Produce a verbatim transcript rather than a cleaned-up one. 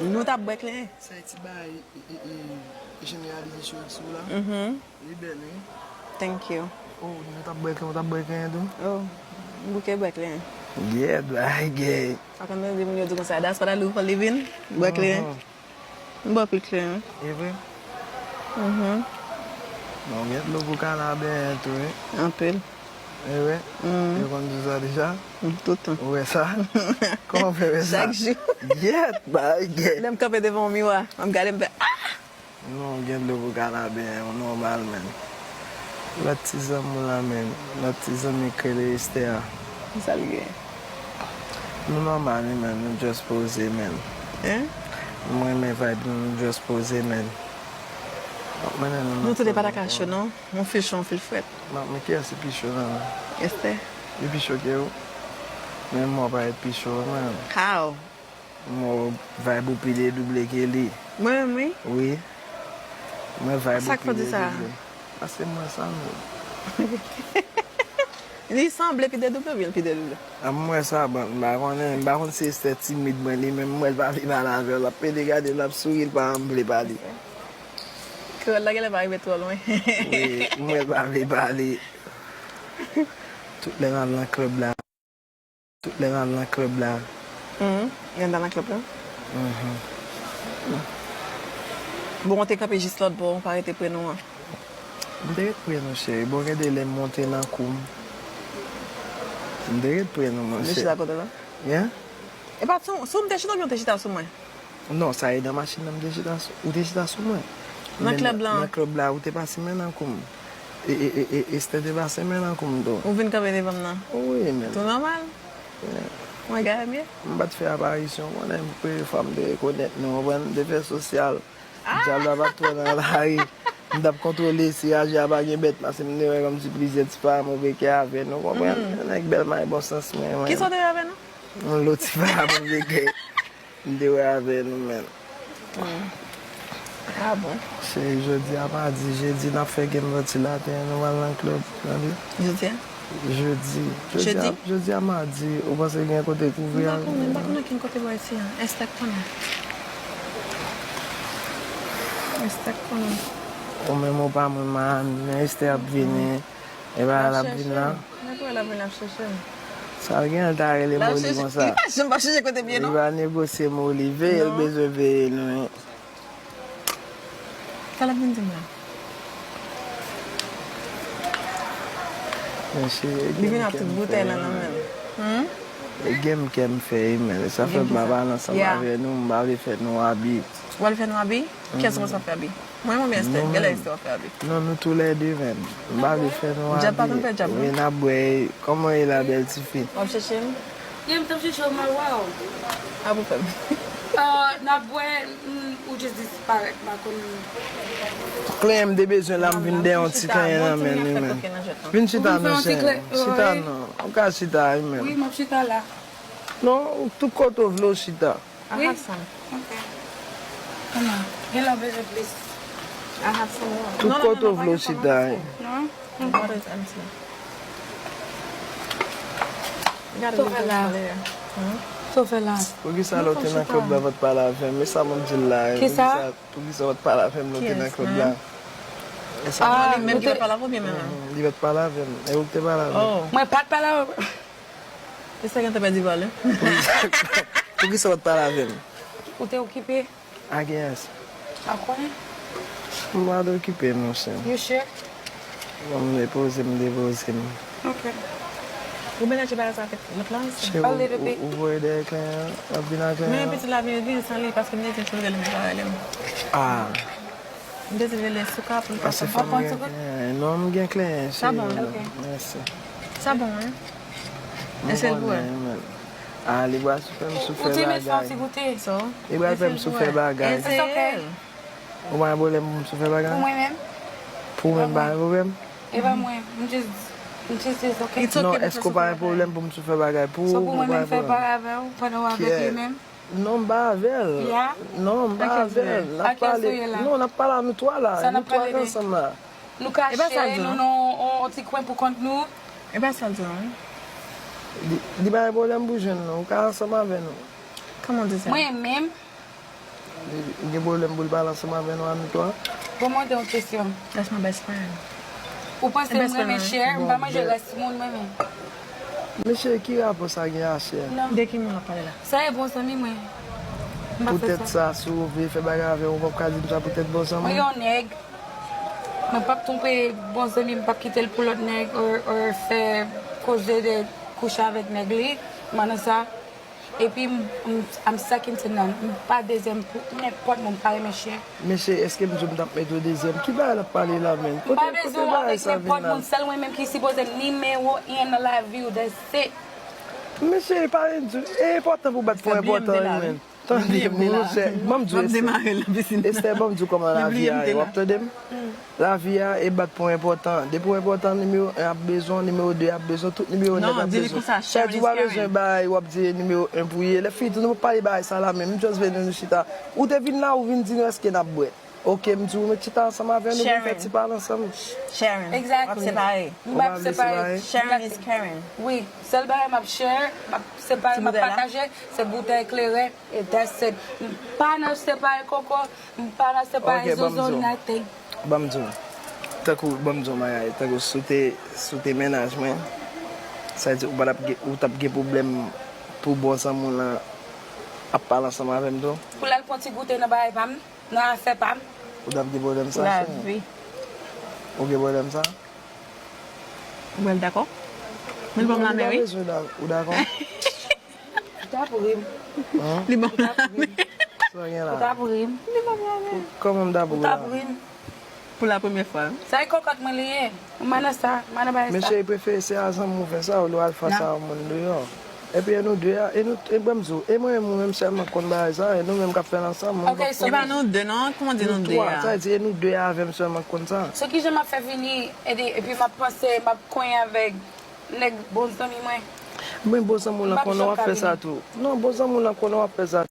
Nou t ap bwè kleren. Sa e ti bagay e, e, e, jeneralize sou, sou la. Mhm. Li bèl, wi. Thank you. Oh, nou t ap bwè kleren, ou t ap bwè kleren tou? Oh, m bouke bwè kleren. Gyèt, bagay gay. Sa konn tande moun yo di konsa, that's what I do for living. Bwè kleren. Mhm. M bwè pil kleren. E vre? Mhm. Bon, gen dlo pou kanaben tou, wi. Anpil. E vre? Mhm. Yo konn di sa deja? Mm, tout tan. Ou wè sa? Kòman w fè wè sa? Chak jou. Gyèt, bagay gay. Lè m kanpe devan yon miwa, m ap gade m fè, ah! Non, gen dlo pou kanaben an, ou nòmal, menn. Lòt ti zanmi w la, menn. Lòt ti zanmi k rele Esther a. Sa l gen? Nou nòmal, wi, menn. Nou just poze, menn. Hein? M renmen vibe nou, nou just poze, menn. M ap mennen nou nan Nou tou de pa ta ka cho, non. Yon fil cho, yon fil frèt. M ap men kiyès ki pi cho nan nou? Esther. Li pi cho ke ou? Men mwen parèt pi cho, menn. How? Mwen vibe ou pi dedouble ke li. Mwen menm, wi. Wi. Mwen vibe ou pi dedouble. Sa k fè w di sa? Paske mwen sa menm. Li sanble pi dedouble oubyen l pi dedouble? A, mwen sa, bon, m pa konnen, m pa konn si Esther timid mwen li menm, m wè l pa vle pale avè w, l ap pede gade, l ap souri, l pa janm vle pale. Kreyòl la genlè pa rive twò lwen. Wi, m wè l pa vle pale. Tout lè m al nan klèb la. Tout lè m al nan klèb la. Mhm. Lè n t al nan klèb la? Mhm. Bon, ou te kanpe jis lòt bò, ou pa rete pre nou an. M te ret pre nou, cheri. Bon, gen de lè m monte nan kou m. M te ret pre nou, monchè. M te chita kote la? Yeah? E pa sou, sou m te chita oubyen w te chita sou mwen? Non, sa e nan machin nan m te chita sou, ou te chita sou mwen. Nan klèb la? Nan klèb la, ou te pase men nan kou m. E, e, e, e, Esther te pase men nan kou m tou. Ou vin kanpe devan m nan? Wi, men. Tou nòmal? Yeah. Mwen gade byen? M pa t fè aparisyon, konnen m premye fwa m te rekonèt nou, konprann, m te fè sosyal. Ah! Dyab la pa t twò nan lari. M t ap kontwole si raje a pa gen bèt, paske m te wè kòmsi plizyè ti fanm ouveke avè nou, konprann? Mm. Nèg bèl may bon sans mwen, mwen. Kisa w te wè avè nou? Yon lòt ti fanm ouveke. M te wè avè nou, menn. Hmm. Ah bon? Se jodi a madi, jedi n ap fè game ventilatè, nou pral nan klèb, tande? Jodi a? Jodi. Jodi a, jodi a madi, ou panse gen kote k ouvri a? M pa konnen, m pa konnen okenn kote bò isi a. Esther k konnen. Esther k konnen. Ou menm ou pa mwen Miami, men Esther ap vini. E pa l ap vin la. Nan kou l ap vin ap chèche m. Sa l gen, l ta rele Moli konsa. Li pa janm ap chèche kote m ye, non. Li pa negosye Moli. Veye l bezwen veye nou, wi. Sa l ap vin di m la? Mesye, li vin ak tout boutèy lan nan men l. Hmm? E game kè m fè, wi, men sa fè m pa pale ansanm avè nou, m pa vle fè nou abi. W al fè nou abi? Kiyès ou konn sa fè abi? Mwen, mwen, Esther, genlè Esther w ap fè abi. Non, nou toulède, menn. M pa vle fè nou abi. Djab pa konn fè djab, non. Wi, n ap bwè. Kòman ye la, bèl tifi? W ap chèche m? Yeah, m t ap chèche w, m al wè w. A pou fè m. Ah, n ap bwè, mm, ou just disparèt, m pa konn. Kleren m te bezwen la, m vin dèyè yon ti kleren nan men li, menn. Vin chita non, cheri. Chita non. Ou ka chita, wi, menn. Wi, m ap chita la. Non, tout kote w vle w chita. I have some. Ok. Kòman? Gen lè w bezwen plis. I have some more. Tout kote w vle w chita, wi. Non? The bottle is empty. Sa w fè la? Sa w fè la? Poukisa lè w te nan klèb la, w pa t pale avè m? E sa m ap di l la, wi. Poukisa, poukisa w pa t pale avè m lè w te nan klèb la? E sa m ap di l, li pa t pale avè w oubyen menm? Li pa t pale avè m. E ou k te pale avè m? Mwen pa t pale avè w. Esther gentan pèdi valè. Poukisa w pa t pale avè m? Ou te okipe? I guess. A kwen? M pa t okipe, monchè. You sure? Bon, m depoze m, depoze m. Ok. Ou melache bagay sa avèk lòt la, isi? Cheri, ou voye dèyè kleren an, l ap vin ak kleren an. Men pitit la vin, vin san li, paske m te di l pou l rele m, li pa rele m. Ah. M te di l rele Souka pou l ka konn. Pase fòm gen kleren. Non, m gen kleren, cheri. Sa bon, ok. Mèsi. Sa bon, wi. Eseye l pou wè. Ah, li pral fè m soufè bagay. Ou te met fè yon ti goute. Li pral fè m soufè bagay. Eseye l. Ou pa gen pwoblèm pou m soufè bagay? Pou mwen menm. Pou mwen, pa gen pwoblèm? E pa mwen. M just, m just, it's ok. Non, èske w pa gen pwoblèm pou m soufè bagay pou ou? So pou mwen menm fè bagay avè w pandan w avèk li menm? Non, m pa avè l. Non, m pa avè l. N ap pale. Non, n ap pale a nou twa la. Nou twa k ansanm la. Nou kache, nou nan yon ti kwen pou kont nou. E pa sa l di non. Li, li pa gen pwoblèm pou jwenn nou. Ou ka ansanm avè nou. Kòman w di sa? Mwen menm, Li gen pwoblèm pou l pale ansanm avè nou a nou twa? Bon, mwen te yon kesyon. That's my best friend. Ou panse m renmen chè? M pa manje rès moun renmen. Mesye, ki rapò sa gen a chè? Non. De ki moun w ap pale la? Sa e bon zanmi mwen. M pa fè Poutèt sa. Sa, si w vle fè bagay avè w, ou p ap ka di m sa poutèt bon zanmi Mwen w? Yon nèg. Mwen p ap twonpe bon zanmi, m p ap kite l pou lòt nèg, or, or fè koze de kouche avèk nèg li. Mwen nan sa. Epi m, m, I'm second to none. M pa dezyèm pou nenpòt moun, m pa renmen chè. Mesye, èske m di w m t ap mete w dezyèm? Ki bagay l ap pale la menm? M pa bezwen w avèk nenpòt moun, sèl mwen menm ki sipoze nimewo en nan lavi w, that's it. Mesye, e pa di, e enpòtan pou bat pou enpòtan wi menm. Tande m, monchè, ban m di w, Esther. Esther, ban m di w kòman lavi a ye, w ap tande m? Lavi a e bat pou enpòtan. Depi w enpòtan, nimewo en ap bezwen w, nimewo de ap bezwen w, tout nimewo nèg ap bezwen w. Sa di w pa bezwen bay, w ap di nimewo en pou ye. Lè fini tou, nou pa pale bagay sa la menm, m just vle nou chita. Ou te vin la, ou vin di nou èske n ap bwè. Ok, m di w met chita ansanm avè nou, vin fè ti pale ansanm. Sharing. Exactly. W ap separe. M p ap separe. Sharing is caring. Wi, sèl bagay m ap share, m ap separe, m ap pataje, se boutèy kleren, e that's it. M pa nan separe koko, m pa nan separe zozo, nothing. Ban m di w. Tankou, ban m di w bagay, tankou si w te, si w te mennaj mwen, sa vle di ou pa t ap gen, ou t ap gen pwoblèm pou bon zanmi w lan ap pale ansanm avè m tou? Pou l al pran ti goute nan bagay pa m, nan afè pa m. Ou t ap gen pwoblèm sa, cheri? Ou gen pwoblèm sa? Ou wè l dakò? Men l ban m lamen wi. Ou dakò? Ou t ap ri m. Li ban m lamen. Sa gen la? Ou t ap ri m. Li ban m lamen. Kòman m t ap Ou ri t ap la? Ri m. Pou la premyè fwa. Sa e kokòt mwen li ye. M pa nan sa, m pa nan bagay sa. Mesye, prefere se a zanmi w fè sa olye w al fè sa a yon moun deyò. Epi e nou de a, e nou, e ban m di w, e mwen menm ou menm sèlman k konn bagay sa, e nou menm k ap fè l ansanm. Ok, so e pa nou de non, kòman di nou de a? Sa vle di e nou de a avè m sèlman k konn sa. So kijan m ap fè vini, ede, epi m ap panse, m ap konyen avèk nèg bon zanmi mwen? Men bon zanmi w lan konnen w ap fè sa tou. Non, bon zanmi w lan konnen w ap fè sa.